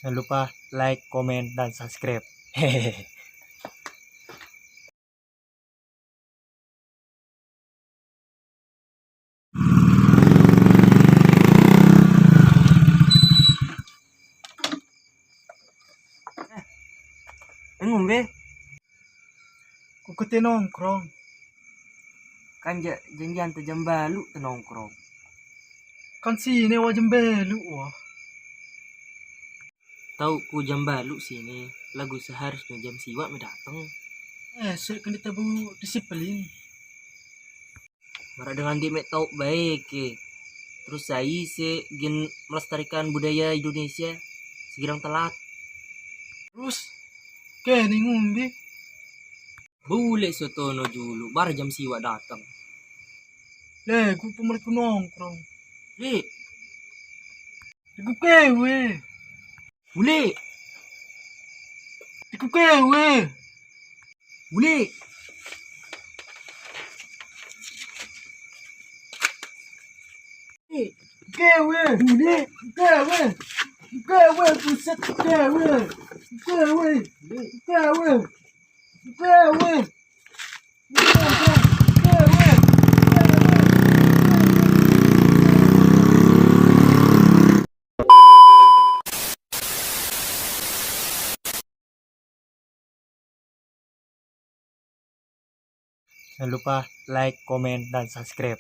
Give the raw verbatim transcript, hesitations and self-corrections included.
Jangan lupa like, komen, dan subscribe. Eh, ngombe? Ku kete nongkrong. Kan ja-, janjian te jam balu te nongkrong. Kan sini wa jam balu wa. Tau ku jam balu sini, lagu seharusnya jam siwa me dateng. Eh, sik kena tabu disiplin. Mara dengan di me tau baik ke. Terus saya se gen melestarikan budaya Indonesia segirang telat. Terus ke ni ngombe. Bule sotono julu, bar jam siwa dateng. Le, ku pemeriku nongkrong. Le, ku kewe. Bule. Ku kewe. Bule. Kewe. Bule. Kewe. Kewe, buset, kewe. Kewe. Kewe. Kewe. Jangan lupa like, komen, dan subscribe.